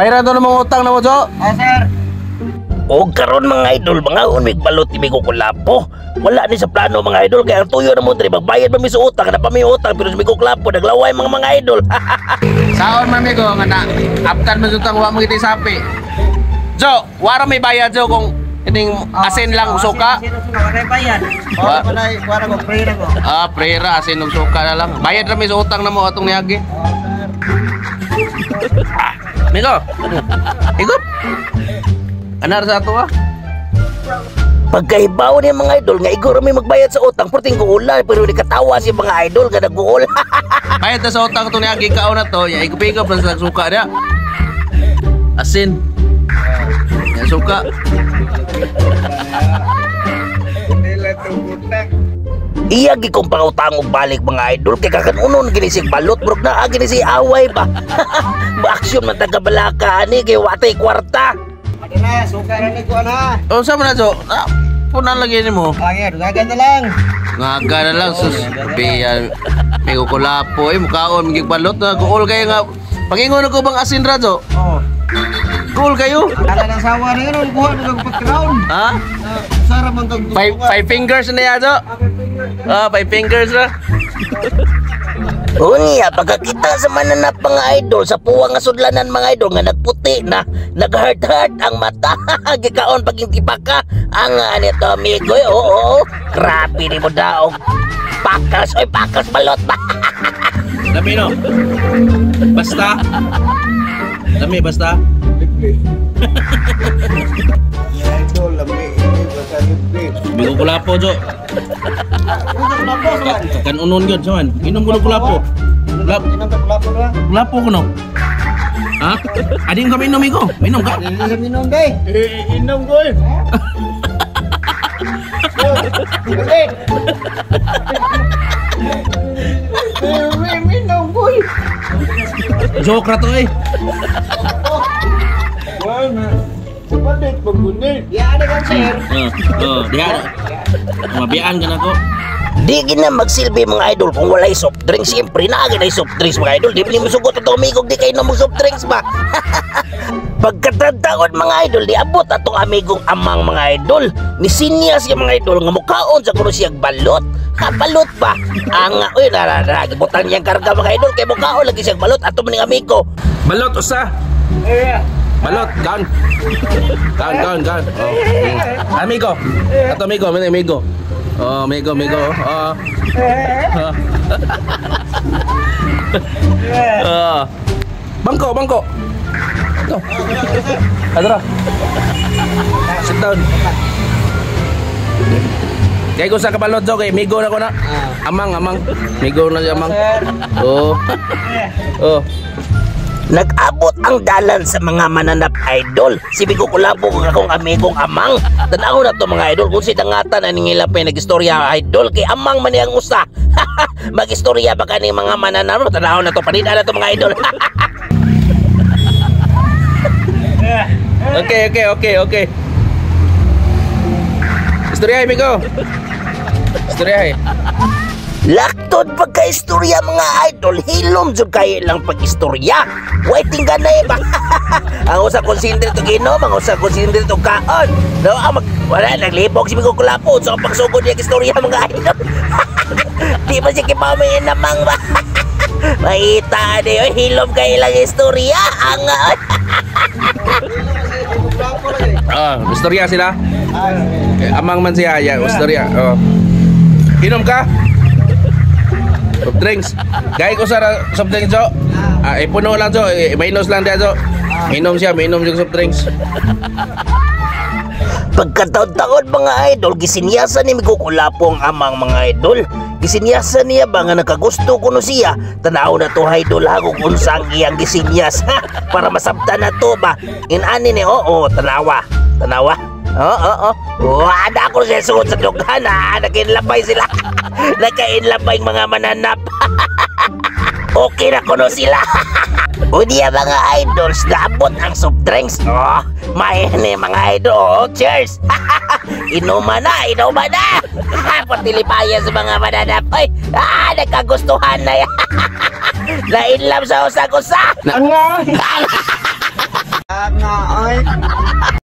Bayaran to ng mga utang na mo, Jo. Ah, sir. O karon, mga idol, mga unmig balot ni Migo Kulapo. Wala ni sa plano, mga idol, kaya ang tuyo na mo diri magbayad pa mi sa utang, na pa mi utang, pero si Migo Kulapo naglaway mga idol. Saon man migo nga na aptan man utang wa mo kita sapi. Jo, wara may bayad, Jo, kung ining asin lang suka. Sino sino wala bayad? Wa. Wala ko na, wala ko prayer ko. Ah, prera asin ug suka na lang. Bayad ra mi sa utang na mo atong niagi. Ah, Migo. Higop. Anar sa ato ah. Pagkahibaw ni mga idol nga igor mi magbayad sa utang, perting guulan, pero ni katawa si mga idol nga nagguol. Bayad na sa utang itong niagi kaon na to. Ya higop-higop lang sa suka niya. Asin. Ya suka. Iya gi kong pangutang og balik, mga idol, kay kakanunon gini si balot brok na gini si away ba. Ba aksyon man taga balaka ani kay watay kwarta. Ano na, suka ra ni ko na. O sa man na, Jo? Ah, punan lagi nimo. Angin, gagan na lang. Ngaga na lang sus. Biya. May kukulapo eh mukaon migig balot na guol kayo nga. Pagingon ko bang asin ra, Jo? Oh. Guol kayo. Ala nang sawa na yun, kuha na kag pagkaon. Ha? Sara man tag Five fingers na ya, Jo. Ah, five fingers ra. Unya, pagkakita sa mananap, mga idol, sa puwang nga sudlanan, mga idol, nga nagputi na, nag-heart-heart ang mata. Gikaon pag paka ang nito amigo, eh, oo, oo, grabe ni mo daog. Pakas, oy, pakas balot ba? Dami no. Basta. Dami basta. Idol, lami ini basta libre. Bigo kulapo, Jo. Kanunon gyud saman. Inom ko ng kulapo. Kulap, Inom ta kulapo na. Kulapo ko no. Ha? Adi mo kami inom ko. Minom ka. Dili sa minom day. Eh, inom ko eh. Ulit. Eh, minom ko eh. Joke ra to eh. Wala. Palit pagunit. Ya ada kan, sir. Oh, diha. Mabiyaan ka na ko. Di gina magsilbi, mga idol, kung walay soft drinks. Siyempre na agad ay soft drinks, mga idol. Di mo musugot atong amigo di kayo mo soft drinks ba. Pagkatataon, mga idol, di abot atong amigong amang, mga idol. Ni sinya siya, mga idol, nga mukaon sa kuno siyang balot. Ha, balot ba? Ang, uy, na, na, na, gibutan niyang karga, mga idol, kay mukaon lagi siyang balot ato maning amigo. Balot usa. Balot, kaon. Kaon, kaon, kaon. Oh. Amigo. Ato amigo, may amigo. Oh, amigo, amigo. Oh. Oh. Oh. Bangko, bangko. Ito. Adra. Sit down. Kay ko sa kabalot jo kay migo na ko na. Amang, amang. Migo na si amang. Oh. Oh. Nag-abot ang dalan sa mga mananap, idol. Si Bigo Kulabo kung akong amigong amang. Tanaw na to, mga idol, kung si dangatan ang nila pa nag-istorya, idol, kay amang man ang usa. Mag-istorya ba kani mga mananap? Tanaw na to, panida na to, mga idol. Okay. Istorya, amigo. Istorya. Laktod pagka-istorya, mga idol, hilom jud kayo lang pag-istorya. Waiting ka na eh ba? Ang usa konsindre to ginom, ang usa konsindre to kaon. No, ang mag, wala naglibog si Migo Kulapo sa pagsugod niya istorya, mga idol. Di ba siya kipamay namang ba? Mahita ni oy, hilom kayo lang istorya. Ang Ah, istorya sila. Okay, amang man siya, ya, istorya. Oh. Inom ka? Soft drinks. Gay ko sa soft drinks, Jo. Ah, ipuno lang, Jo. Eh, minus lang dia, Jo. Inom siya, minom siya soft drinks. Pagkataon-taon, mga idol, gisinyasan ni Migo Kulapo ang amang, mga idol. Gisinyasan niya ba nga nakagusto kuno siya. Tanaw na to, idol, ha, kung unsang iyang gisinyas ha, para masabtan na to ba. Inani ni, oo, tanawa. Tanawa. Oo, oo, oo. Wala ako siya sugod sa dughan, ha. Nakainlabay sila. Nakainlabay mga mananap. Okay na kuno sila. O diya, mga idols, naabot ang soft drinks. Oh, may ni mga idol. Oh, cheers! Inuma na, inuma na! Patilipaya sa mga mananap. Ay, ah, nagkagustuhan na yan. Na-inlove sa usag-usa. Ang nga. Eh.